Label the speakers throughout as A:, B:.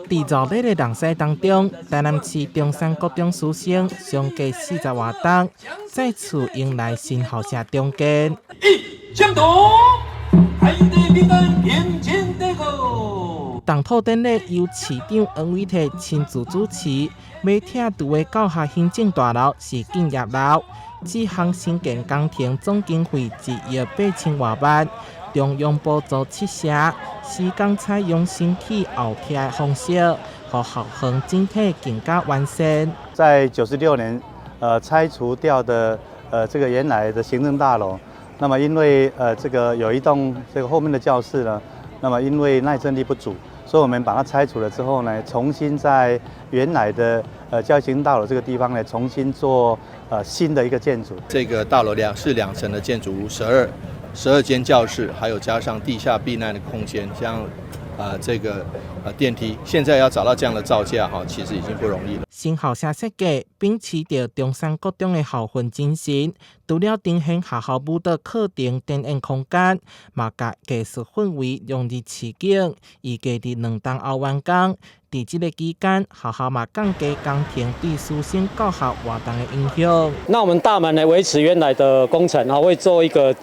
A: 佇熱烈的人海當中，台南市中山國中師生相隔40外冬，再次迎來新校舍重建。
B: 一相同，開地平安，平靜地個。
A: 動土典禮由市長黃偉哲親自主持，欲拆除的教學行政大樓是敬業樓，這項興建工程總經費1億8千外萬，中央補助7成，施工採用先起後拆的方式，予校園整體更加完善。
C: 在96年，拆除掉的這個原來的行政大樓，那麼因為這個有一棟這個後面的教室呢，那麼因為耐震力不足，所以我們把它拆除了之後呢，重新在原來的教育行政大樓這個地方呢，重新做新的一個建築。
D: 這個大樓是兩層的建築物，十二間教室，還有加上地下避難的空間，像這個電梯，現在要找到這樣的造價哈，其實已經不容易了。
A: 新校舍設計秉持著中山國中的校訓精神，除了呈現學校舞蹈課程展演空間，嘛共藝術氛圍融入市景。預計佇2冬後完工。佇這個期間，學校嘛降低工程對師生教學活動的影響。
E: 那我們大門呢，維持原來的工程啊，會做一個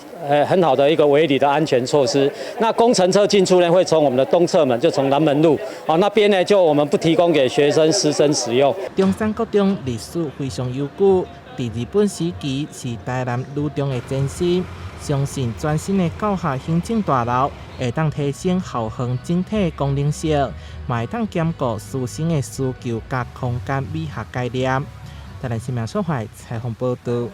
E: 很好的一個圍籬的安全措施。那工程車進出呢，會從我們的東側門，就從南門路啊那邊呢，就我們不提供給學生師生使用。
A: 中山國中歷史非常悠久，佇日本時期是台南女中的前身。相信全新的教學行政大樓會當提升校園整體功能性，嘛會當兼顧師生的需求佮空間美學概念。台南新聞所採訪報導。